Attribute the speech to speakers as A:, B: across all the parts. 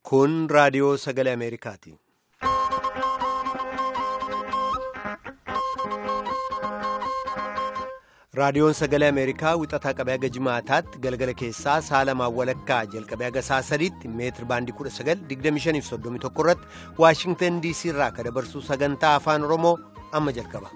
A: Kun raadiyoo sagalee Ameerikaati. Raadiyoon sagalee Ameerikaa wixataa qabee haga jimaataatti galgala keessaa sa'a lamaan walakkaa jalqabee haga sa'a sadiitti meetir baandii 19,25 irratti Waashingtan DC irraa kan dabarsu sagantaa afaan Oromoo amma jalqaba.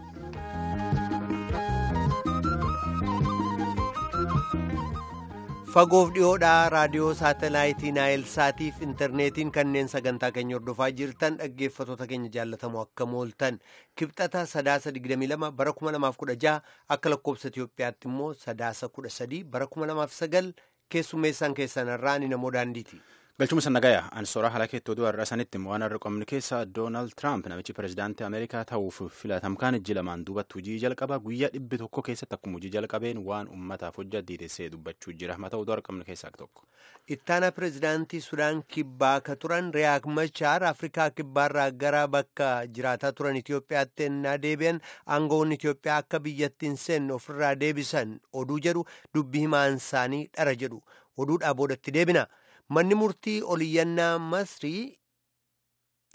A: Fagoof dhiyoodhaa raadiyoo saatalaayitii Naayil Saatiif intarneetiin kanneen sagantaa keenya hordofaa jirtan dhaggeeffattoota keenya jaallatamoo akka mooltan kibxata sadaasa 22 bara 2016 akka lakkoobsa Itiyoophiyaatti immoo sadaasa 13 bara 2009 keessummeessaan keessan irraa ni namoo daandiiti.
B: Galchuma sannagaya ansoora haala keettoo du'a irraa sanitti waan har'a qabnu keessa Doonaald Tiraamp namichi pirezidaantii Ameerikaa ta'uuf filatamkaan ijji lamaan duubatti hojii jalqaba guyyaa 100 keessatti akkuma hojii jalqabeen waan uummataaf hojjatee dubbachuu jira. Mata oduu har'a qabnu keessaa tokko.
A: Ittaana pirezidaantii Sudaan Kibbaa ka turan Riyaak Machaar Afrikaa Kibbaarraa gara bakka jiraataa turan Itiyoophiyaatti ennaa deebi'an aangawoonni Itiyoophiyaa akka biyyatti hin seenne ofirraa deebisan oduu jedhu dubbii himaan isaanii dhara jedhu oduudhaa boodatti deebina. Manni murtii oliyyannaa Masrii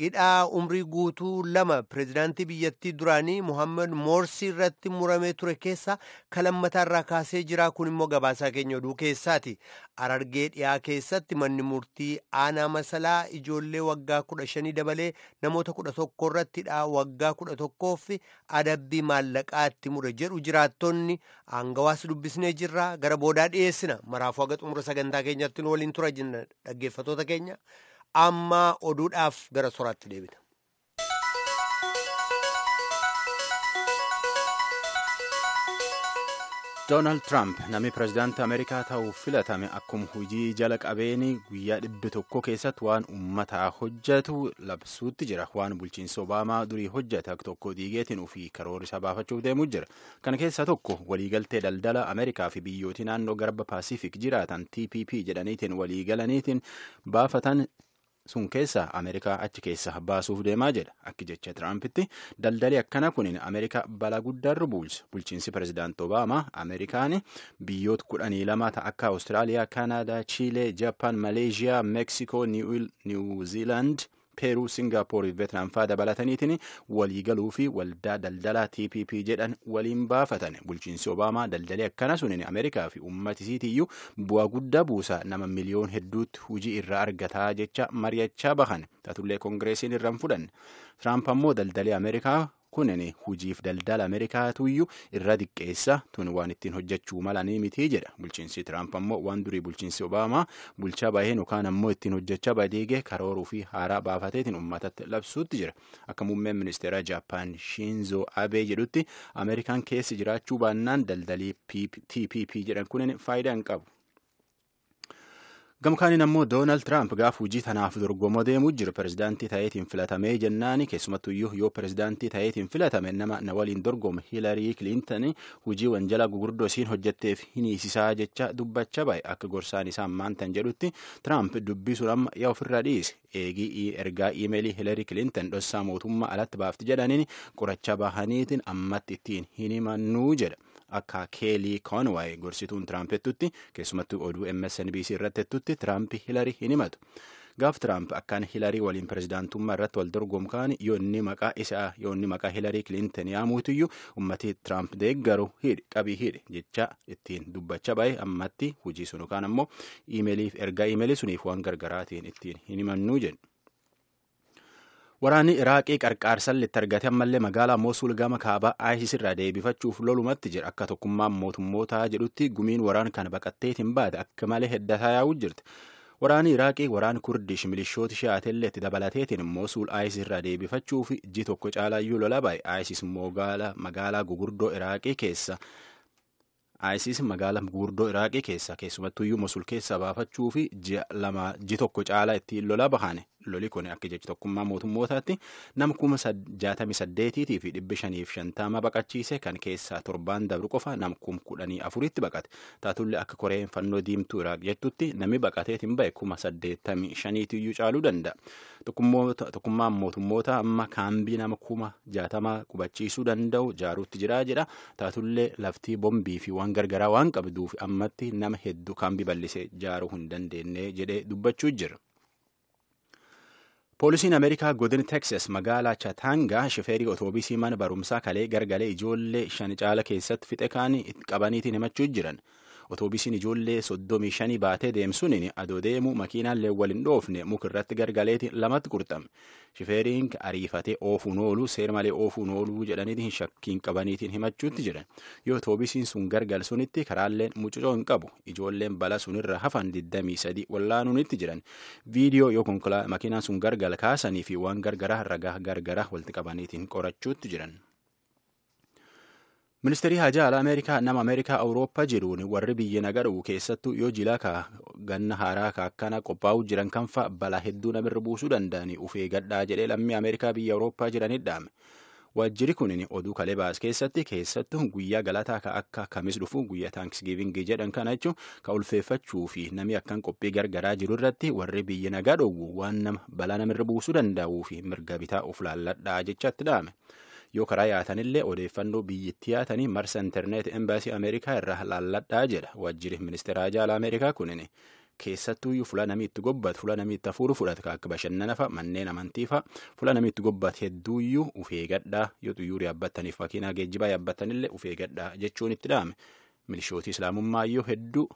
A: hidhaa umrii guutuu lama pirezidaantii biyyattii duraanii Muhammad Moorsii irratti muramee ture keessa kalammataa irraa kaasee jira. Kun immoo gabaasaa keenya oduu keessaati. Harargee dhiyaa keessatti manni murtii aanaa masalaa ijoollee waggaa 15 dabalee namoota 11 irratti hidhaa waggaa 11 fi adabbii maallaqaatti mure jedhu jiraattonni aangawaas dubbisnee jirra. Gara boodaa dhiyeessina. Maraafuu haga xumura sagantaa keenyatti nu waliin tura jenna dhaggeeffattoota keenya. Amma oduudhaaf gara soraatti deebina.
B: Doonaald Tiraamp namni pirezidaantii Ameerikaa ta'uuf filatame akkuma hojii jala qabeeni guyyaa 100 keessatti waan uummataa hojjetu labsuutti jira. Waan bulchiinsa Obaamaa durii hojjete tokko diigeetiin ofii karoora isaa baafachuuf deemuu jira. Kana keessaa tokko waliigaltee daldala Ameerikaa fi biyyooti naannoo garba Paasifiik jiraatan TPP jedhaniitiin waliigalaniitiin baafatan sun keessa Ameerikaa achi keessa baasuuf deemaa jedha. Akki jecha Tiraampitti daldali akkana kun Ameerikaa balaa guddaarra buusa. Bulchiinsi pirezidaantii Obaamaa Ameerikaan biyyoota 12 ta'a akka Awustiraaliyaa, Kaanaadaa, Chiilee, Jaapaan, Maleeshiyaa, Meeksikoo, Niiwu Ziilaand, Peeruu, Singaapoor fi Veetnaam fa'aa dabalataniitiin waliigaluu fi waldaa daldalaa TPP jedhan waliin baafatan. Bulchiinsi Obaamaa daldalii akkana suniin Ameerikaa fi uummata isiitiyyuu bu'aa guddaa buusa nama miliyoon hedduutti hojii irraa argataa jecha mari'achaa bahan. Taatullee Koongireesiin irra hin fudhanne. Tiraamp ammoo daldalii Ameerikaa kunin hojiif daldala Ameerikaatuyyuu irra xiqqeessa tun waan ittiin hojjechuu malanii miti jedha. Bulchiinsi Tiraamp ammoo waan durii bulchiinsi Obaamaa bulchaa baheen yookaan ammoo ittiin hojjechaa badeegee karooruu fi haaraa baafateetiin uummatatti labsuutti jira. Akka muummeen ministeera Jaappaan Shinzo Abee jedhutti Ameerikaan keessi jiraachuu baannaan daldalii TPP jedhan kunin faayidaa hin qabu. Gamkaaniin ammoo Doonaald Tiraamp gaaf hojii tanaaf dorgomoo deemuu jiru pirezidaantii ta'eetiin filatamee jennaani keessumattuyyuu yoo pirezidaantii ta'eetiin filatame nama na waliin dorgome Hiilarii Kiliintan hojii wanjala gugurdoo isiin hojjetteef hin hiisisaa jecha dubbachaa bahe. Akka gorsaan isaa maantan jedhutti Tiraamp dubbii sun amma yaa ofirraa dhiise. Eegii ergaa iimeelii Hiilarii Kiliintan dhossaa mootummaa alatti baafti jedhaniin qorachaa bahaniitiin ammatti ittiin hin himannuu jedha. Akka Keelii Koonwaay gorsituun Tiraamp jettutti keessumattuu oduu MSNBC irratti jettutti Tiraamp Hiilarii hin himatu. Gaaf Tiraamp akkaan Hiilarii waliin pirezidaantummaa irratti wal dorgomkaan yoo inni maqaa isaa yoo inni maqaa Hiilarii Kiliintan yaamuutiyyuu uummatni Tiraamp deeggaru hidhi qabii hidhi jecha ittiin dubbachaa bahe ammatti hojii sun yookaan ammoo iimeeliif ergaa iimeelii suniif waan gargaraatiin ittiin hin himannuu jedhu. Waraanni Iraaqii qarqaarsan itti argate ammallee magaalaa Mosul gama kaabaa ISIS irraa deebifachuuf lolumatti jira. Akka tokkummaan mootummootaa jedhutti gumiin waraan kana baqatteetiin baate akka malee heddataa yaa'uu jirti. Waraanni Iraaqii waraan Kurdish milishoota Shi'aatellee itti dabalateetiin Mosul ISIS irraa deebifachuuf ji tokko caalaayyuu lola bahe. ISIS magaalaa gugurdoo Iraaqii keessa ISIS magaalaa gugurdoo Iraaqii keessa keessumattuyyuu Mosul keessa baafachuu fi ji'a tokko caalaa ittiin lola bahan. Loli kun akka jecha tokkummaa mootummootaatti nama 68,550 baqachiise kan keessaa torbaan dabru qofa nama 14,000 baqate. Taatullee akka koreen fannoo diimtuu Iraaq jettutti namni baqateetiin bahe 85,000 iyyuu caaluu danda'a. Tokkummaan mootummoota amma kaambii nama 60,000 qubachiisuu danda'u jaaruutti jira jedha. Taatullee laftii bombii fi waan gargaraa waan qabduuf ammatti nama hedduu kaambii bal'isee jaaruu hin dandeenye jedhee dubbachuu jira. Poolisiin Ameerikaa godina Teksas magaalaa Chatangaa shifeerii otoobisii mana barumsaa kalee gargalee ijoollee 5 caala keessatti fixe kaan qabaniitiin himachuu jiran. Otoobisiin ijoollee 35 baatee deemsuun adoo deemu makiinaan waliin dhoofne muka irratti gargaleetiin lamatti qurxame. Shifeeriin ariifatee oofuun oolu seera malee oofuun ooluu jedhaniitiin shakkiin qabaniitiin himachuutti jiran. Yoo otoobisiin sun gargal sunitti karaalleen mucucoo hin qabu. Ijoolleen bala sunirra hafan 23 wallaanuunitti jiran. Viidiyoo yoo makiinaan sun gargal kaasanii fi waan gargaraa ragaa gargaraa walitti qabaniitiin qorachuutti jiran. Ministeerri Haajaa Alaa Ameerikaa nama Ameerikaa Awurooppaa jiruun warri biyya nagadhu keessattuu yoo jila ka ganna haaraa ka akkana qophaa'uu jiran kan fa'a balaa hedduu namirra buusuu danda'anii of eeggadhaa jedhee lammii Ameerikaa biyya Awurooppaa jiranidha dhaame. Waajjirri kun oduu kalee baas keessatti keessattuu guyyaa galataa ka akka kamis dhufu guyyaa taankisgiivingii jedhan kana jechuun ka ulfeeffachuu fi namni akkan qophii gargaraa jiru irratti warri biyya nagaa dhowwu waan nama balaa namirra buusuu danda'uu fi mirga bitaa of laalladhaa jechatti dhaame. Yoo karaa yaatanillee odeeffannoo biyyattii yaatanii marsa intarneet embaasii Ameerikaa irraa laalladhaa jedha waajjirri ministeera haajaa alaa Ameerikaa kunin. Keessattuyyuu fuula namni itti gobbatu fuula namni itti hafuuru fudhatu akka bashannana fa'a manneen amantii fa'a fuula namni itti gobbatu hedduuyyuu of eeggadhaa yoo xuyyoora yaabbattaniif makiinaa geejjibaa yaabbattanillee of eeggadhaa jechuun itti dhaame. Milishooti islaamummaa yoo hedduu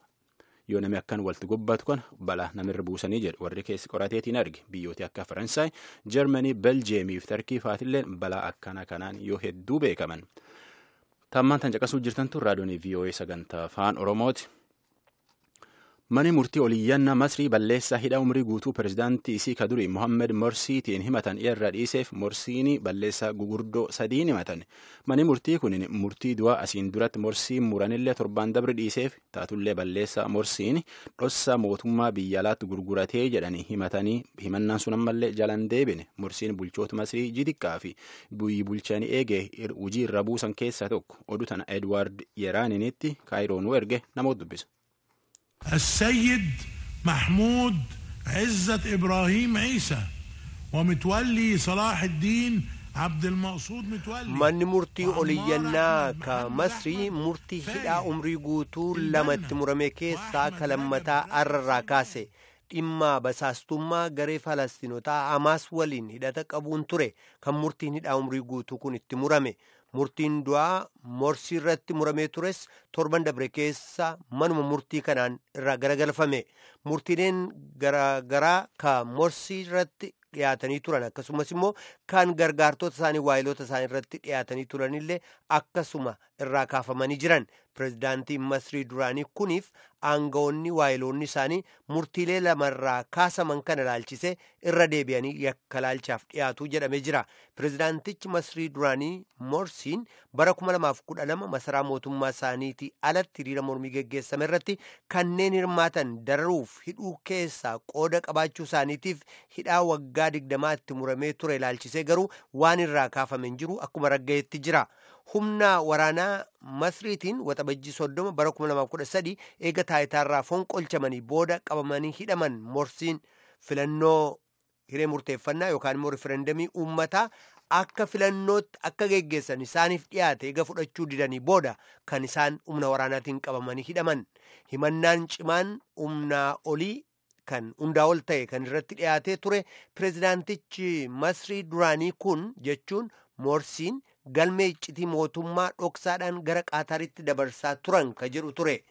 B: yoo namni akkan walitti gobbatu kana balaa namirra buusanii jedhu warri keessi qorateetiin arge biyyooti akka Faransaay, Jarmanii, Beljeemii fi Tarkii faatillee balaa akkana kanaan yoo hedduu beekaman. Tammaan tan caqasuu jirtantu raadiyoon VOA sagantaa afaan Oromooti. Manni murtii oliyyannaa Masrii balleessaa hidha umrii guutuu pirezidaantii isii ka durii Mohammed Morsiitiin himatan irra dhiiseef Morsiin balleessaa gugurdoo sadiin himatan. Manni murtii kun murtii du'aa asiin duratti Morsiin muranillee torbaan dabre dhiiseef taatullee balleessaa Morsiin dhossaa mootummaa biyya alaatti gurguratee jedhanii himatanii himannaan sun ammallee jalan deebine. Morsiin bulchoota Masrii jidiqqaa fi biyyi bulchanii eegee hojii irra buusan keessaa tokko. Oduu tana Edwaard Yeraaninitti Kaayiroonuu erge namoota dubbisa.
C: السيد محمود عزت إبراهيم عيسى ومتولي صلاح الدين عبد المقصود متولي.
A: Manni murtii oliyyannaa ka Masrii murtii hidhaa umrii guutuu lamatti murame keessaa ka lammataa arrarraa kaase dhimma basaastummaa garee Falastinotaa Hamaas waliin hidhata qabuun ture kan murtiin hidhaa umrii guutuu kun itti murame. Murtiin du'aa Morsii irratti muramee tures torban dabre keessa manuma murtii kanaan irraa garagalfame. Murtiileen garaagaraa ka Morsii irratti dhiyaatanii turan akkasumas immoo kan gargaartota isaanii waayiloota isaanii irratti dhiyaatanii turanillee akkasuma irraa kaafamanii jiran. Pirezidaantiin Masrii duraanii kuniif aangawoonni waayiloonni isaanii murtiilee lamarraa kaasaman kana ilaalchisee irra deebi'anii yakka laalchaaf dhiyaatu jedhamee jira. Pirezidaantichi Masrii duraanii Morsiin bara 2012 masaraa mootummaa isaaniitii alatti hiriira mormii geggeessame irratti kanneen hirmaatan dararuuf hidhuu keessaa qooda qabaachuu isaaniitiif hidhaa waggaa 20 itti muramee ture ilaalchisee garuu waan irraa kaafame hin jiru akkuma ragga'etti jira. Humna waraanaa Masriitiin waxabajjii 30 bara 2013 eega taayitaarraa fonqolchamanii booda qabamanii hidhaman Morsiin filannoo hiree murteeffannaa yookaan immoo rifereendamii uummataa akka filannootti akka geggeessan isaaniif dhiyaate eega fudhachuu didanii booda kan isaan humna waraanaatiin qabamanii hidhaman. Himannaan cimaan humnaa olii kan hundaa ol ta'e kan irratti dhiyaatee ture pirezidaantichi Masrii duraanii kun jechuun Morsiin galmee iccitii mootummaa dhoksaadhaan gara Qaataritti dabarsaa turan ka jedhu ture.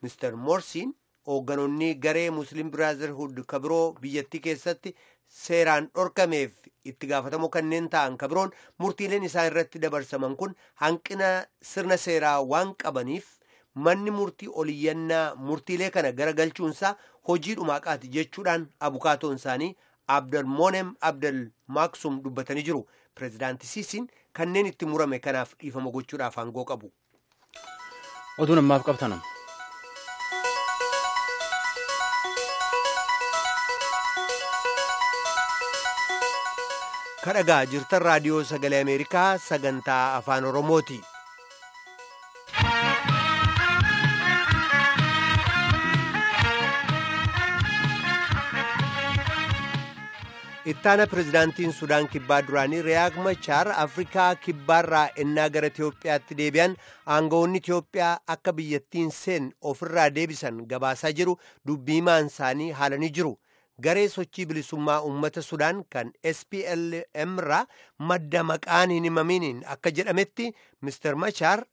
A: Mr. Morsiin hoogganoonni garee Muslim Brotherhood ka biroo biyyattii keessatti seeraan dhorkameef itti gaafatamoo kanneen ta'an ka biroon murtiileen isaan irratti dabarsaman kun hanqina sirna seeraa waan qabaniif manni murtii oliyyannaa murtiilee kana garagalchuunsaa hojii dhumaaqaati jechuudhaan abukaatoon isaanii Abdel Monem Abdel Maksum dubbatanii jiru. Pirezidaanti Siisiin kanneen itti murame kanaaf dhiifama gochuudhaaf aangoo qabu.
B: Oduun ammaaf qabtanum.
A: Kadhagaa jirtan Raadiyoo Sagalee Ameerikaa sagantaa Afaan Oromooti. Ittaana pirezidaantiin Sudaan Kibbaa duraanii Riyaak Machaar Afrikaa Kibbaarraa ennaa gara Itiyoophiyaatti deebi'an aangawoonni Itiyoophiyaa akka biyyattiin seen ofirraa deebisan gabaasaa jiru dubbiimaan isaanii haalanii jiru. Garee sochii bilisummaa uummata Sudaan kan SPLM irraa madda maqaan hin himaminiin akka jedhametti Mr. Machaar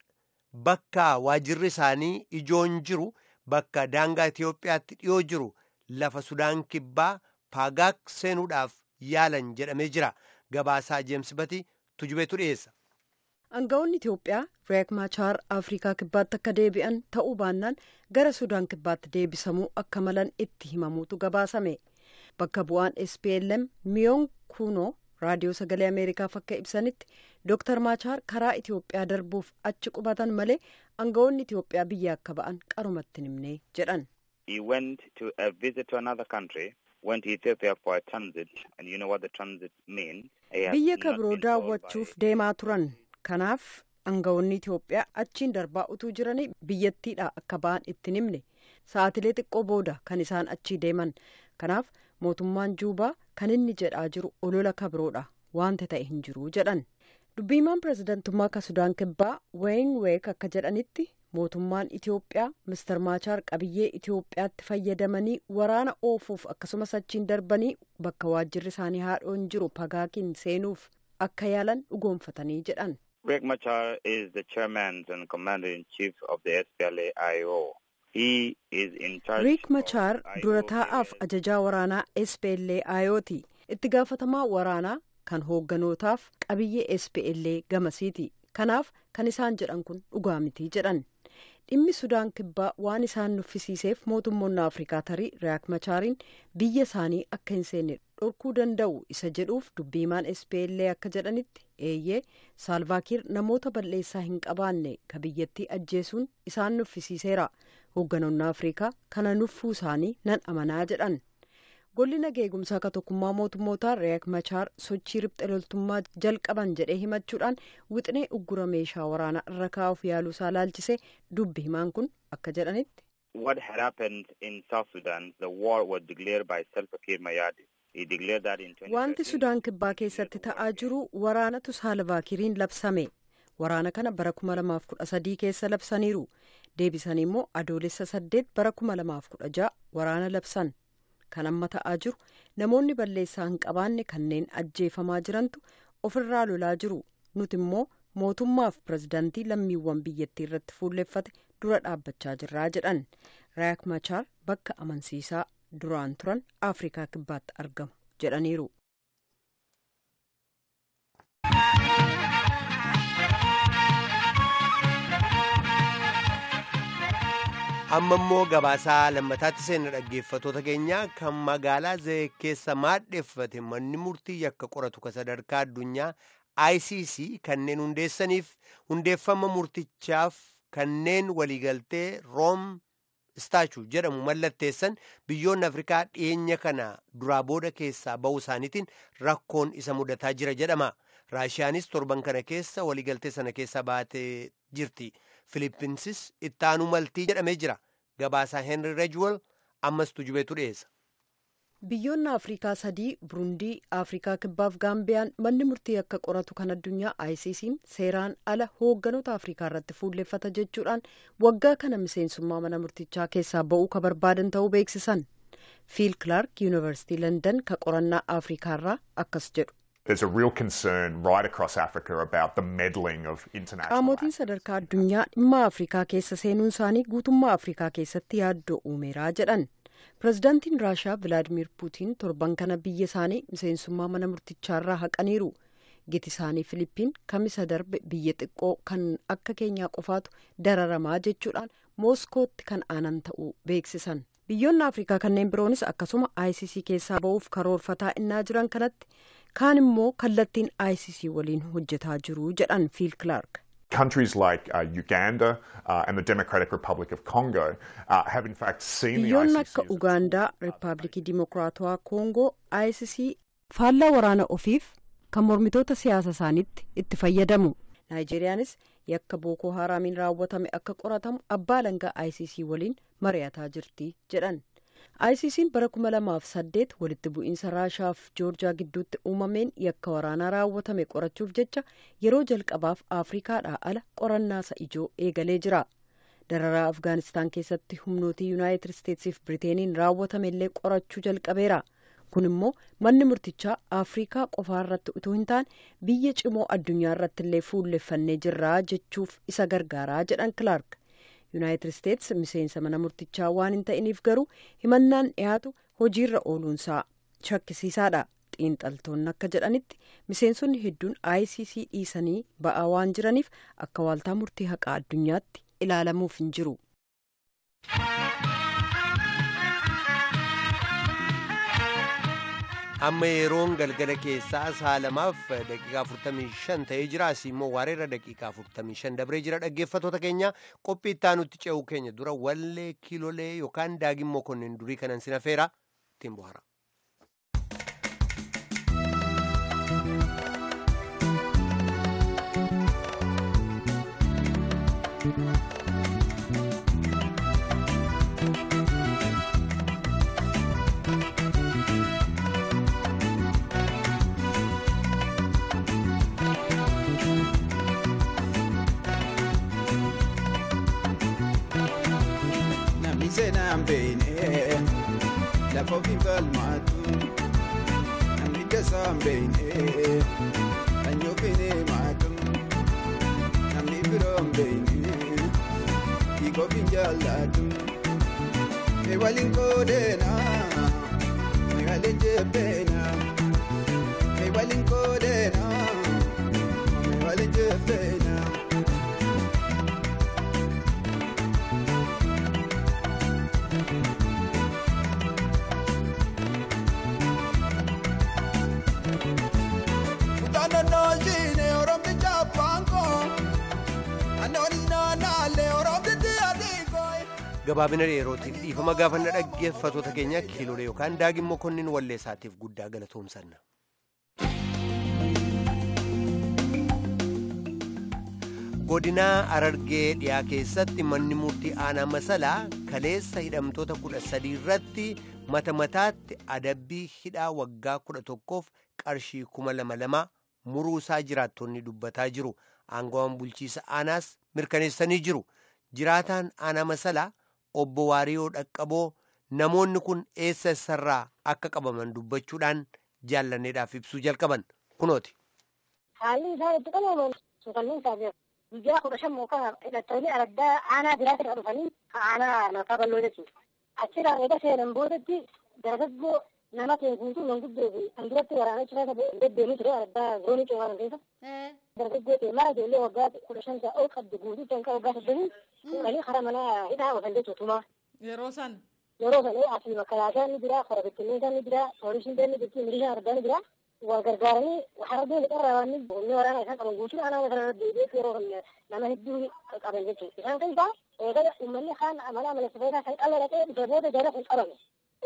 A: bakka waajirri isaanii ijoon jiru bakka daangaa Itiyoophiyaatti dhiyoo jiru lafa Sudaan Kibbaa Paagaak seenuudhaaf yaalan jedhamee jira. Gabaasaa Jeems Batii tujubeetu dhiyeessa.
D: Aangawoonni Itiyoophiyaa Riyaak Machaar Afrikaa Kibbaatti akka deebi'an ta'uu baannaan gara Sudaan Kibbaatti deebisamuu akka malan itti himamuutu gabaasame. Bakka bu'aan SPLM Miyoon Kuunoo Raadiyoo Sagalee Ameerikaaf akka ibsanitti Dooktar Machaar karaa Itiyoophiyaa darbuuf achi qubatan malee aangawoonni Itiyoophiyaa biyya akka ba'an qarumatti hin himne jedhan.
E: He went to a visit to another country. Went to Ethiopia for a transit, and you know what the transit means.
D: Biyya kabiroo daawwachuuf deemaa turan. Kanaaf aangawoonni Itiyoophiyaa achiin darbaa utuu jiranii biyyattiidha akka ba'an itti himne. Sa'aatilee xiqqoo booda kan isaan achii deeman. Kanaaf mootummaan Juubaa kan inni jedhaa jiru olola kabiroodha. Wanta ta'e hin jiru jedhan. Dubbiimaan pirezidantummaa ka Sudaan Kibbaa Weeng Week akka jedhanitti mootummaan Itiyoophiyaa Mr. Machaar qabiyyee Itiyoophiyaatti fayyadamanii waraana oofuuf akkasumas achiin darbanii bakka waajjirri isaanii haadhoon jiru Pagaakiin seenuuf akka yaalan dhugoomfatanii jedhan.
E: Riek Machar is the chairman and commander-in-chief of the SPLA-IO. He is in charge.
D: Riek Machar dura taa'aaf ajajaa waraanaa SPLA-IOti. Itti gaafatamaa waraanaa kan hoogganootaaf qabiyyee SPLA gamasiiti. Kanaaf kan isaan jedhan kun dhugaa miti jedhan. Dhimmi Sudaan Kibbaa waan isaan nuffisiiseef mootummoonni Afrikaa tarii Riyaak Machaariin biyya isaanii akka hin seenne dhorkuu danda'u isa jedhuuf dubbiimaan SPLA akka jedhanitti eeyyee Saalvaakiir namoota balleessaa hin qabaanne ka biyyattii ajjeesuun isaan nuffisiiseera. Hoogganoonni Afrikaa kana nuffuu isaanii nan amanaa jedhan. Golli nageegumsaa ka tokkummaa mootummootaa Riyaak Machaar sochii riphxe loltummaa jalqaban jedhee himachuudhaan wixinee uggura meeshaa waraanaa irra kaa'uuf yaaluusaa laalchisee dubbi himaan kun akka jedhanitti.
E: What had happened in South Sudan, the war was declared by Salva Kiir Mayardit. He declared that in 2013.
D: Wanti Sudaan Kibbaa keessatti ta'aa jiru waraanatu Saalvaakiiriin labsame. Waraana kana bara 2013 keessa labsaniiru. Deebisanii immoo adoolessa 8 bara 2016 waraana labsan. Kan amma ta'aa jiru namoonni balleessaa hin qabaanne kanneen ajjeefamaa jirantu ofirraa lolaa jiru. Nuti immoo mootummaaf pirezidaantii lammiiwwan biyyattii irratti fuulleffate dura dhaabbachaa jirraa jedhan. Riyaak Machaar bakka amansiisaa duraan turan Afrikaa Kibbaatti argamu jedhaniiru.
A: Amma immoo gabaasaa lammataatti seenna dhaggeeffatoota keenya kan magaalaa Zayee keessa maadheffate manni murtii yakka qoratu ka sadarkaa addunyaa ICC kanneen hundeessaniif hundeeffama murtichaaf kanneen waliigaltee Room Istaachuu jedhamu mallatteessan biyyoonni Afrikaa dhiyeenya kana duraa booda keessaa ba'uu isaaniitiin rakkoon isa mudataa jira jedhama. Raashiyaanis torban kana keessa waliigaltee sana keessa baatee jirti. Filippinsis ittaanuu maltii jedhamee jira. Gabaasaa Henry Rejwell ammas tujubeetu dhiyeessa.
D: Biyyoonni Afrikaa sadii Burundii, Afrikaa Kibbaaf Gaambiyaan manni murtii akka qoratu kan addunyaa ICC'n seeraan ala hoogganoota Afrikaa irratti fuulleffata jechuudhaan waggaa kana miseensummaa mana murtichaa keessaa ba'uu ka barbaadan ta'uu beeksisan. Phil Clark Yuunivarsiitii London ka qorannaa Afrikaarraa akkas jedhu.
F: There's a real concern right across Africa about the meddling of international
D: Qaamotiin sadarkaa addunyaa dhimma Afrikaa keessa seenuun isaanii guutummaa Afrikaa keessatti yaaddoo uumeeraa jedhan. Pireezidaantiin Raashiyaa Vilaadimir Puutiin torban kana biyya isaanii miseensummaa mana murtichaarraa haqaniiru. Giti isaanii Filiippiin kamisa darbe biyya xiqqoo kan akka keenyaa qofaatu dararamaa jechuudhaan Mooskootti kan aanan ta'uu beeksisan. Biyyoonni Afrikaa kanneen biroonis akkasuma ICC keessaa ba'uuf karoorfataa innaa jiran kanatti kaan immoo kallattiin ICC waliin hojjetaa jiru jedhan Phil Clark.
F: Countries like Uganda and the Democratic Republic of Congo have in fact seen the
D: Biyyoonni
F: ICC
D: akka Ugaandaa, Riippaabilikii Dimokiraatawaa Koongoo ICC faallaa waraana ofiif kan mormitoota siyaasa isaaniitti itti fayyadamu. Naayijeeriyaanis yakka Bookoo Haraamiin raawwatame akka qoratamu abbaa alangaa ICC waliin mari'ataa jirti jedhan. ICC'n bara 2008 walitti bu'iinsa Raashaaf Joorjaa gidduutti uumameen yakka waraanaa raawwatame qorachuuf jecha yeroo jalqabaaf Afrikaadhaa ala qorannaasa ijoo eegalee jira. Dararaa Afgaanistaan keessatti humnootii Yuunaayitid Isteetsiif Biriteeniin raawwatame illee qorachuu jalqabeera. Kun immoo manni murtichaa Afrikaa qofaa irratti utuu hin taane biyya cimoo addunyaa irratti illee fuulleffannee jirraa jechuuf isa gargaaraa jedhan Kilaark. Yuunaayitid Isteets miseensa mana murtichaa waan hin ta'iniif garuu himannaan dhiyaatu hojiirra ooluunsaa shakkisiisaadha. Xiinxaltoonni akka jedhanitti miseensonni hedduun ICC dhiisanii ba'aa waan jiraniif akka waaltaa murtii haqaa addunyaatti ilaalamuuf hin jiru.
A: Amma yeroon galgala keessaa sa'a 2:45 ta'ee jira. Asii immoo waareerra 45 dabree jira. Dhaggeeffattoota keenya, qophii itti aanutti ce'uu keenya dura wallee kiilolee yookaan daagimmoo konneen durii kanan sin afeera, ittiin bohaara.
G: Seenaan beekne lafa ofiin falmaatu, namni dasaan beekne sanyii ofiin himaatu, namni biroon beekne dhiiga ofiin jaallatu. Mee waliin qoodeena, mee waliin jebbeena, mee waliin qoodeena, mee waliin jebbeena.
A: Gabaabina yerootiif dhiifama gaafanna. Dhaggeeffattoota keenya, kiilolee yookaan daagimmoo konniin walleessaatiif guddaa galatoomsanna. Godinaa Harargee dhiyaa keessatti manni murtii aanaa Masalaa kaleessa hidhamtoota 13 irratti mata mataatti adabbii hidhaa waggaa 11f qarshii 2000 muruu isaa jiraattonni dubbataa jiru. Aangawaan bulchiisa aanaas mirkaneessanii jiru. Jiraataan aanaa Masalaa obbo Waariyoo Dhaqqaboo namoonni kun eessa eessarraa akka qabaman dubbachuudhaan jaallanneedhaaf ibsuu jalqaban kunooti.
H: Haalli isaan itti qabaman suukanniin isaa guyyaa 15 muka hidhattoonni araddaa aanaa biraatti dhufanii aanaa makaa bal'oo jechuudha. Achirraa eega seenan boodatti dargaggoo nama ta'e guutuu manguddoo fi kan duratti waraana keessa deddeemee ture araddaa zoonii coomaa keessa. Dargaggoo ta'e mara ijoollee waggaa 15 ta'uu ol qabdu guutuu kan waggaa 30 fuudhanii karaa mana hidhaa oofan jechuudha tumaa.
I: Yeroo sana.
H: Yeroo sana asii makkalaasaan ni jira, korobittinneessaan ni jira, poolisiin ni jirti, milishaan araddaa ni jira. Wal gargaaranii harargee lixarraa waan humni waraanaa isaan qaban guutuun aanaa kana irra deebi'ee yeroo nama hedduu qaban jechuudha. Isaan keessaa eegala uummanni kaan amala amaleessitoota kan qalla dhaqee dhufe booda jara kun qabame.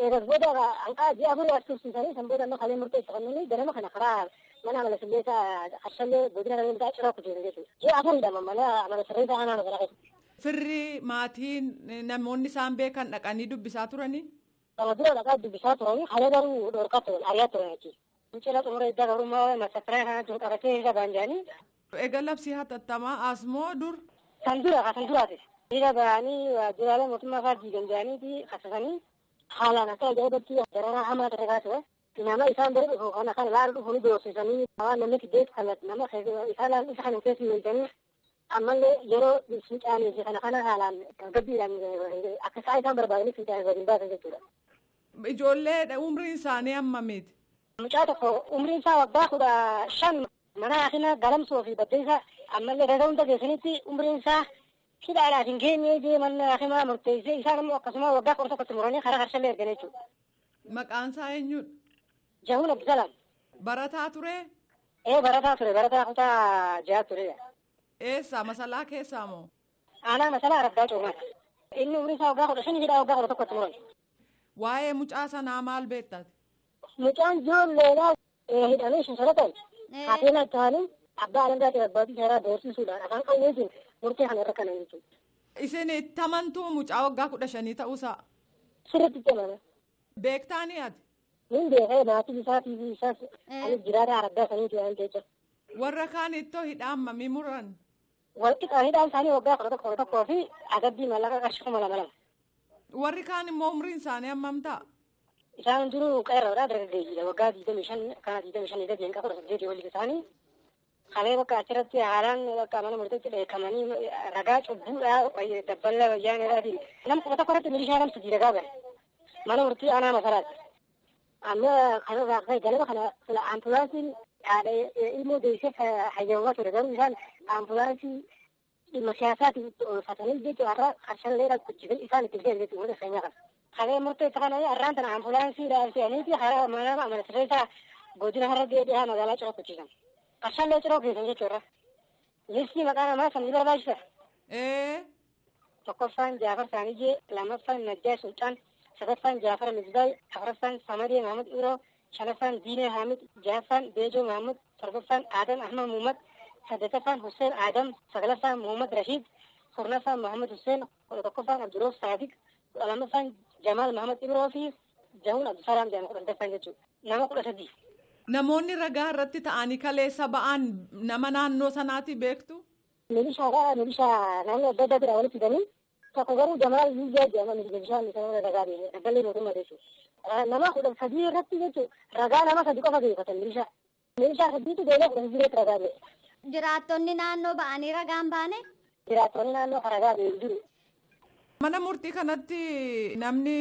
H: Eegas booda hanqaa ji'a afurii as tursiisanii san booda amma kalee murteessa kennanii ganama kana karaa mana amala sirreessaa Ashallee godina Harargee lixaa cira kuteera jechuudha. Ji'a afuridha mana amala sirreessaa aanaa kana keessa.
I: Firri, maatiin, namoonni isaan beekan dhaqanii dubbisaa turanii?
H: Kana dura dhaqaa dubbisaa turanii, haala garuu dhorkaa turan, ari'aa turan jechuudha. Fincila xumura iddaa gabrummaa masafiraa kana jiru qabatee hiriira ba'an jedhanii.
I: Egaa labsii hatattamaa asmoo dur?
H: Kan dura kan duraati. Hiriira ba'anii waajjiraalee mootummaa fa'aa diigan jedhaniiti kasasanii haalaan akka ajaa'ibatti dararaa hamaa ta'e ture. Nama isaan bira dhufu kana kan laalu dhufu ni doorsisanii waan namni fiddeet kana nama isaan laalu isa kana keessa weessanii ammallee yeroo fincaanii fi kana kana haalaan tasgabbiidhaan akka sa'a isaan barbaadanii fincaanii waliin baasan jechuudha.
I: Ijoollee umriin isaanii hammamiiti?
H: Mucaa tokko umriin isaa waggaa 15 mana haakima Galamsoo fi Baddeessa, ammallee gaza hunda geessanitti umriin isaa hidhaadhaaf hin geenye jee manni haakimaa murteessee, isaan immoo akkasuma waggaa 11tti muranii karaa Harshallee ergan jechuudha.
I: Maqaan isaa eenyudha?
H: Jahuun Abdusalaam.
I: Barataa turee?
H: Ee, barataa ture, barataa kutaa jaha ture.
I: Eessa, Masalaa keessaa moo?
H: Aanaa Masalaa Araddaa Coomaati. Inni umriin isaa waggaa 15, hidhaa waggaa 11tti murame.
I: Waa'ee mucaa sanaa maal beektaati?
H: Mucaan ijoolleedhaa hidhamee shansalatan Haateela ta'anii abbaa alangaa abbaatii seeraa doorsisuudhaan afaan qawweetiin murtee kana irra kanan jechuudha.
I: Isin itti amantuu mucaa waggaa 15 ta'uusaa?
H: Sirriitti itti amana.
I: Beektaanii ati?
H: Nin beekee maatii isaatii fi isaas ani jiraata araggaa saniiti waan jecha.
I: Warra kaan ittoo hidhaan mamii muran?
H: Walqixaan hidhaan isaanii waggaa 11 fi adabbii maallaqa qarshii 2000.
I: Warri kaan immoo umriin isaanii hammam ta'a?
H: Isaan duruu qeerroodha dargaggeeyyiidha waggaa 25 kana 25 gadi hin qabu 18 olii isaanii. Kalee bakka achirratti haalaan bakka mana murteetti dheekkamanii ragaa cubbuudhaa dabballa wayyaaniraatiin nama 11 irratti milishaa nama 3 ragaa bare mana murtii aanaa masaraatti. Amma kanarraa ka'e galma kana ambulaansiin haadha ilmoo deessee hayyamamaa ture garuu isaan ambulaansii dhimma siyaasaatiif itti oolfatanii jechuudha har'a qarshallee kuchisan isaan itti fe'an jechuudha uummata keenya kana. Kalee murteessa kana har'aan tana ambulaansii dhaabsanii karaa mana amala sirreessaa godina Harargee dhihaa magaalaa Ciroo kuchisan. Qarshallee Ciroo geessan jechuudha. Listii maqaa namaa san ni barbaachisa. Tokkoffaan Jaafar Saanijee, lammaffaan Najjaa Sulxaan, sadaffaan Jaafar Misbaay, afuraffaan Samadee Mahmud Ibroo, shanaffaan Diinee Haamid, jahaffaan Beejoo Mahmud, torbaffaan Adam Ahmad Muhammad, saddeettaffaan Hussein Adam, sagalaffaan Muhammad Rashiid, kurnaffaan Muhammad Hussein, 11ffaan Abduroof Saadiq, 12ffaan Jamaal Mahmud Ibroo fi Jahuun Abdusalaam jedhama 10ffaan jechuudha. Nama 13.
I: Namoonni ragaa irratti ta'anii kaleessa ba'an nama naannoo sanaati beektu?
H: Milishaadha. Milishaa naannoo adda addaa bira walitti fidanii tokko garuu Jamaal Liizaa jedhama milishaan isaan ragaa deeme dabballee mootummaa jechuudha. Nama 13 irratti jechuudha ragaa nama 3 qofa beekatan milishaa. Milishaa 3tu deemee 13 irratti ragaa deeme.
J: Jiraattonni naannoo ba'anii ragaan baane?
H: Jiraattonni naannoo ragaa deemu jiru.
I: Mana murtii kanatti namni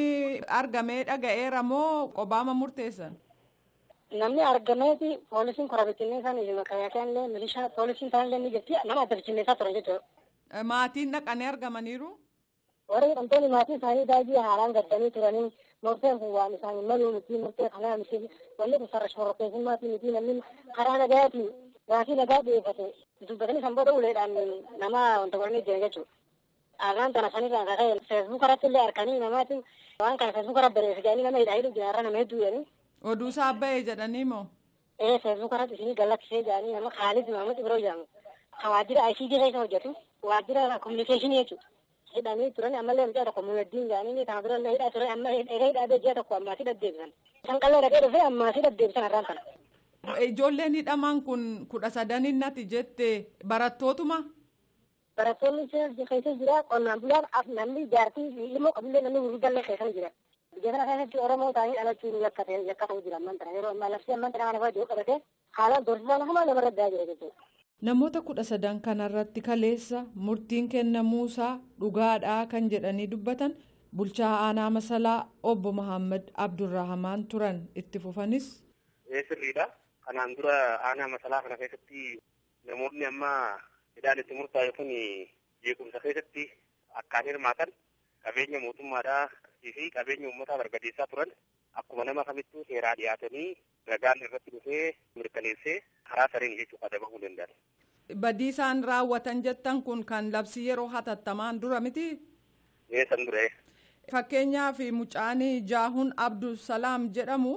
I: argamee dhaga'eera moo qobaama murteessan?
H: Namni argameeti poolisiin korabittinne isaan makalaakiyaan illee milishaa poolisiin isaan illee ni jirti nama adda bittinneessaa turan jechuudha.
I: Maatiin dhaqanii argamaniiru?
H: Warri hidhamtoonni maatii isaanii baay'ee haalaan gaddanii turanii murteen kun waan isaan hin maluu miti murtee kanaa miti wanni kun sarara shororkeessummaatii miti namni karaa nagaatiin maatii nagaa dhiyeeffate dubbatanii san booda uleedhaan nama wanta godhanii jiran jechuudha. Arraan tana sanirraan kaka'e feesbuuk irratti illee harkanii namaatiin waan kana feesbuuk irratti barreesse jedhanii nama hidhaa hidhuu jira nama hedduu jedhanii.
I: Oduu isaa ba'e jedhanii moo?
H: Feesbuuk irratti isinii gallakkisee jedhanii nama Khaalid Mahmud Ibroo jedhamu. Kan waajjira ICT keessa hojjetu waajjira kominikeeshinii jechuudha. Hidhanii turan ammallee mucaa tokko Muhammadiin jedhanii kana dura illee hidhaa turan amma hidhaa hidhaa ji'a tokko ammaasii deddeebisan. Kan qallee dhaqee dhufee ammaasii deddeebisan har'aan kana.
I: Ijoolleen hidhaman kun 13 natti jette barattootuma?
H: Barattoonni keessa jira qonnaan bulaan namni jaartii ilmoo qabillee namni gurguddaallee keessa jira. Biyya kana keessatti Oromoo ta'anii dhalachuun yakka ta'u jira ammaan tana yeroo ammaa labsii ammaan tana kana fa'aa qabatee haalaan doorsisaan hamaa namarra gahaa jira jechuudha.
I: Namoota 13 kanarratti kaleessa murtiin kennamuusaa dhugaadhaa kan jedhanii dubbatan bulchaa aanaa Masalaa obbo Muhammad Abdurrahamaan turan itti fufanis.
K: Sirriidha. Kanaan dura aanaa Masalaa kana keessatti namoonni amma hidhaan itti murtaa'e kun jeequmsa keessatti akkaan hirmaatan qabeenya mootummaadhaa fi qabeenya uummataa barbadeessaa turan akkuma nama kamittuu seeraa dhiyaatanii ragaan irratti dhufee mirkaneessee karaa sareen jechuudha adabamuu danda'an.
I: Badii isaan raawwatan jettan kun kan labsii yeroo hatattamaan dura miti?
K: San dura.
I: Fakkeenyaaf mucaan Jaahuun Abdulsalaam jedhamu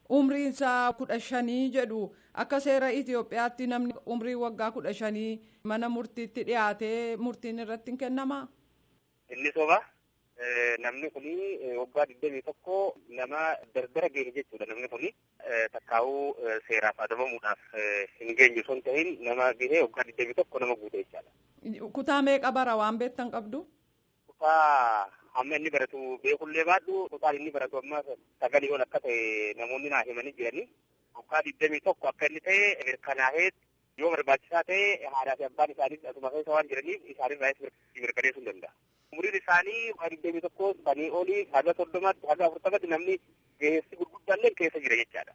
I: umriin isaa 15 jedhu akka seera Itoophiyaatti namni umrii waggaa 15 mana murtiitti dhiyaatee murtiin irratti hin kennamaa?
K: Inni soba. Namni kuni waggaa 21 nama dardara gahe jechuudha. Namni kuni takkaa'uu seeraaf adabamuudhaaf hin geenye osoo hin ta'in nama gahee waggaa 21 nama guute jechaadha.
I: Kutaa meeqa bara waan beektan qabdu?
K: Kutaa amma inni baratu beekullee baadhu kutaan inni baratu amma 9 ol akka ta'e namoonni naa himanii jiranii waggaa 21 akka inni ta'e mirkanaa'ee yoo barbaachisaa ta'e haadhaa fi abbaan isaaniis asuma keessa waan jiraniif isaanirraas mirkaneessuu hin danda'a. Umriin isaanii waggaa 21 sanii olii haga 30 haga 40 namni gaheessi gurguddaallee keessa jira jechaadha.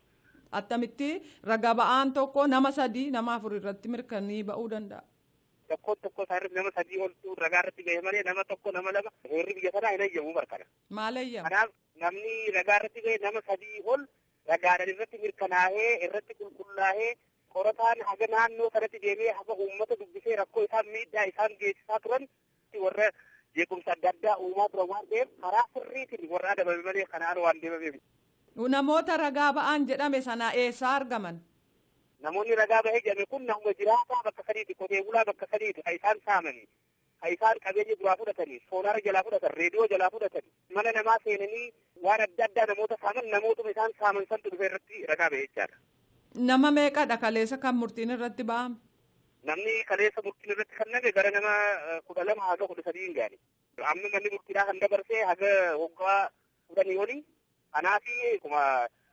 I: Attamitti raga ba'aan tokko nama 3 nama 4 irratti mirkanii ba'uu danda'a.
K: Tokkoon tokko isaarratti nama 3 oltu ragaa irratti gahe malee nama tokko nama 2 heerri biyya sanaa hin ayyamu barkana.
I: Maal ayyamu?
K: Kanaaf namni ragaa irratti gahe nama 3 ol ragaadhaan irratti mirkanaa'ee irratti qulqullaa'ee qorataan haga naannoo sanatti deemee haga uummata dubbisee rakkoo isaan miidhaa isaan geessisaa turan warra jeequmsa adda addaa uumaa turan waan ta'eef karaa sirriitiin warra adabame malee kanaan waan deemameef.
I: Namoota ragaa ba'an jedhame sana eessaa argaman?
K: Namoonni ragaa bahee jedhame kun nama jiraataa bakka sadiiti, qotee bulaa bakka sadiiti kan isaan saamanii, kan isaan qabeenya duraa fudhatanii, soonaara jalaa fudhatan, reediyoo jalaa fudhatan, mana namaa seenanii waan adda addaa namoota saaman, namootuma isaan saaman santu dhufe irratti ragaa bahee jechaadha.
I: Nama meeqadha kaleessa kan murtiin irratti ba'ame?
K: Namni kaleessa murtiin irratti kenname gara nama 12 haga 13 hin gaane. Amma manni murtiidhaa kan dabarsee haga waggaa 10 olii. Kanaaf akkuma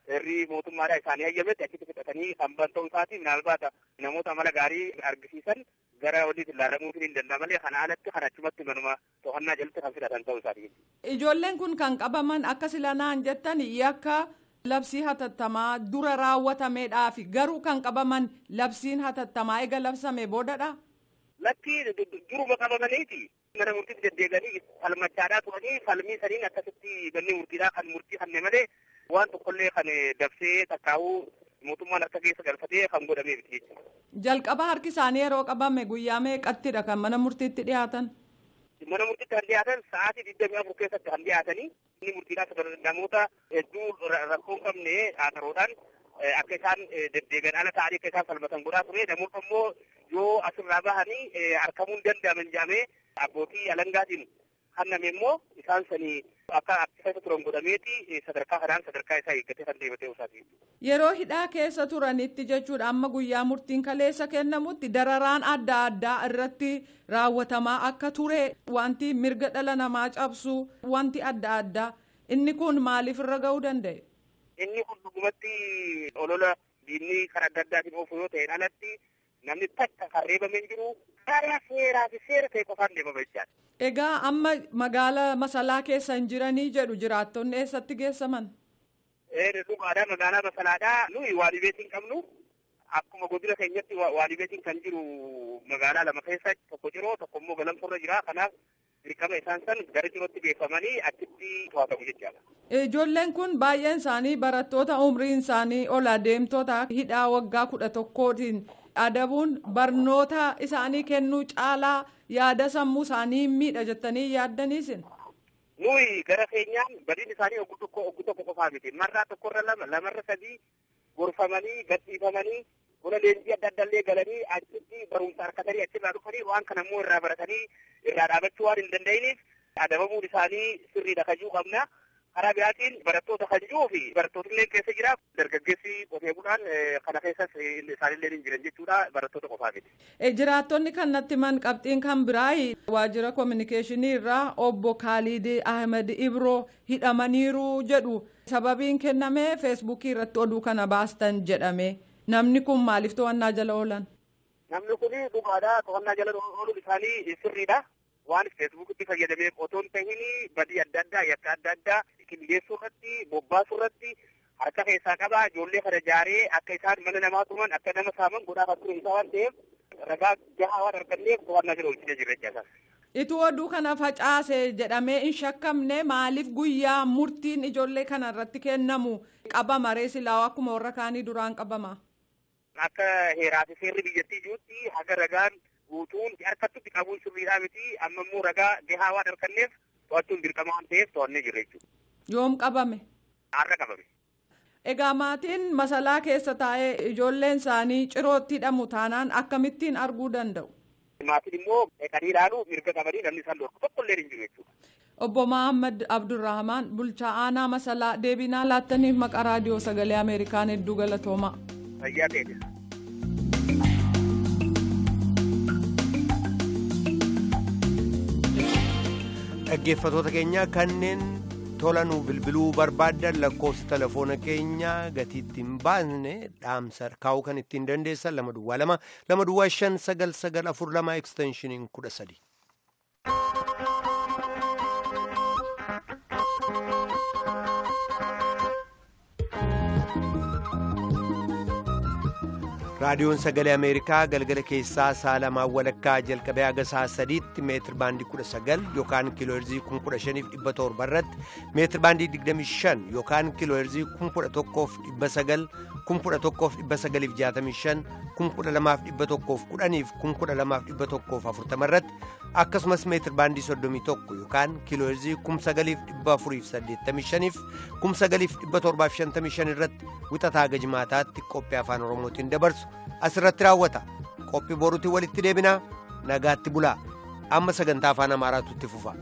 K: seerri mootummaadhaa isaanii hayyametti achitti fixatanii kan ban ta'uu isaati. Minaalbaata namoota amala gaarii argisiisan gara walitti ilaalamuutiin hin danda'amne malee kana alatti kan achumatti manuma to'annaa jalatti kan fidatan ta'uu isaati.
I: Ijoolleen kun kan qabaman akka silanaan jettan yakka labsii hatattamaa dura raawwatameedhaafi garuu kan qabaman labsiin hatattamaa eega labsame boodadha.
K: Lakki duruma qabamaniiti. Mana murtiitti deddeebi'anii falmachaadhaa turanii falmii saniin akkasitti manni murtiidhaa kan murtii kanne malee waan tokkollee kan dabsee takkaa'uu mootummaan harka keessa galfatee kan godhamee miti jechuudha.
I: Jalqaba harki isaanii yeroo qabame guyyaa meeqattidha kan mana murtiitti dhiyaatan?
K: Mana murtiitti kan dhiyaatan sa'aatii 24 keessatti kan dhiyaatanii inni murtiidhaa namoota hedduu rakkoo hin qabne haataroodhaan akka isaan deddeebi'an ala ta'anii akka isaan falmatan godhaa ture. Namoota immoo yoo asirraa bahanii harkamuu hin danda'aman jedhamee abbootii alangaatiin kenname immoo isaan sanii akka keessa turan godhameeti sadarkaa kanaan sadarkaa isaa eeggatee kan deematee isaati.
I: Yeroo hidhaa keessa turanitti jechuudha amma guyyaa murtiin kaleessa kennamutti dararaan adda addaa irratti raawwatamaa akka ture wanti mirga dhala namaa cabsu wanti adda addaa inni kun maaliif irra ga'uu danda'e?
K: Inni kun dhugumatti olola diinni karaa adda addaatiin oofu yoo ta'e alatti namni takka kan reebamee jiru karaa seeraa fi seera ta'e qofaan deemama jechaadha.
I: Egaa amma magaala Masalaa keessa hin jiranii jedhu jiraattonni eessatti geessaman?
K: Dhugaadhaa magaalaa Masalaadhaa nuyi waalibeetiin qabnu akkuma godina keenyatti waalibeetiin kan jiru magaalaa lama keessa tokko jiru tokko immoo galamsorra jira. Kanaaf dirqama isaan san gara jirootti geeffamanii achitti to'atamu jechaadha.
I: Ijoolleen kun baay'een isaanii barattoota umriin isaanii ol adeemtota hidhaa waggaa 11tiin adabuun barnoota isaanii kennuu caalaa yaada sammuu isaanii miidha jettanii yaaddaniisin.
K: Nuyi gara keenyaan badiin isaanii oggu tokko qofaa miti. Marraa tokkorra lama, lamarra sadii gorfamanii gadhiifamanii gola leenjii adda addaallee galanii achitti barumsa harkatanii achirraa dhufanii waan kana immoo irraa baratanii irraa dhaabachuu waan hin danda'iniif adabamuun isaanii sirriidha kajuu qabna. Karaa biraatiin barattoota kan jiruu fi barattoota keessa jira. Dargaggeessi qotee bulaan kana keessas isaanillee hin jiran jechuudha barattoota qofaa miti.
I: Jiraattonni kan natti himan qabxiin kan biraa waajjira kominikeeshinii irraa obbo Khalid Ahmed Ibro hidhamaniiru jedhu. Sababiin kenname feesbuukii irratti oduu kana baastan jedhame. Namni kun maaliif to'annaa jala oolan?
K: Namni kun dhugaadha to'annaa jala ooluun isaanii sirriidha. Waan feesbuukitti fayyadamee otoo hin tahin badii adda addaa yakka adda addaa qindeessuu irratti bobbaasuu irratti harka keessaa qaba. Ijoollee kana jaaree akka isaan mana namaa tuman akka nama saaman godhaa kan ture isaa waan ta'eef ragaa gahaa waan arganneef to'annaa jala oolchinee jirra jechuudha.
I: Ituu oduu kana facaase jedhamee hin shakkamne maaliif guyyaa murtiin ijoollee kana irratti kennamu qabama ree silaa akkuma warra kaanii duraan qabama?
K: Akka heeraa fi seerri biyyattii jirutti haga ragaan guutuun harkatti qabuun sirriidhaa miti. Amma immoo ragaa gahaa waan arganneef to'achuun dirqama waan ta'eef to'annee jirra jechuudha.
I: Yoom qabame?
K: Har'a qabame.
I: Egaa maatiin Masalaa keessa taa'ee ijoolleen isaanii cirootti hidhamu taanaan akkamittiin arguu danda'u?
K: Maatiin immoo dhaqanii ilaaluu mirga qabanii namni isaan dhorku tokkollee hin jiru jechuudha.
I: Obbo Mahammad Abdurrahmaan bulchaa aanaa Masalaa deebinaa laattaniif maqaa raadiyoo sagalee Ameerikaan hedduu galatooma.
K: Fayyaa ta'e.
A: Dhaggeeffattoota keenya kanneen tolanuu bilbiluu barbaaddan lakkoofsa telefoona keenya gatii ittiin baasne dhaamsa kaa'uu kan ittiin dandeessan 222 225 9942 eksteenshiniin 13. Raadiyoon sagalee Ameerikaa galgala keessaa sa'a 2:30 jalqabee haga sa'a 3tti meetir baandii 19 yookaan kiilooherzii 15,700 irratti meetir baandii 25 yookaan kiilooherzii 11,900 11,965 12,110 12,140 irratti akkasumas meetir baandii 31 yookaan kiilooherzii 9,485 9,755 irratti wixataa haga jimaataatti qophii afaan Oromootiin dabarsu asirratti raawwata. Qophii boruutiin walitti deebinaa, nagaatti bulaa. Amma sagantaa afaan Amaaraatu itti fufa.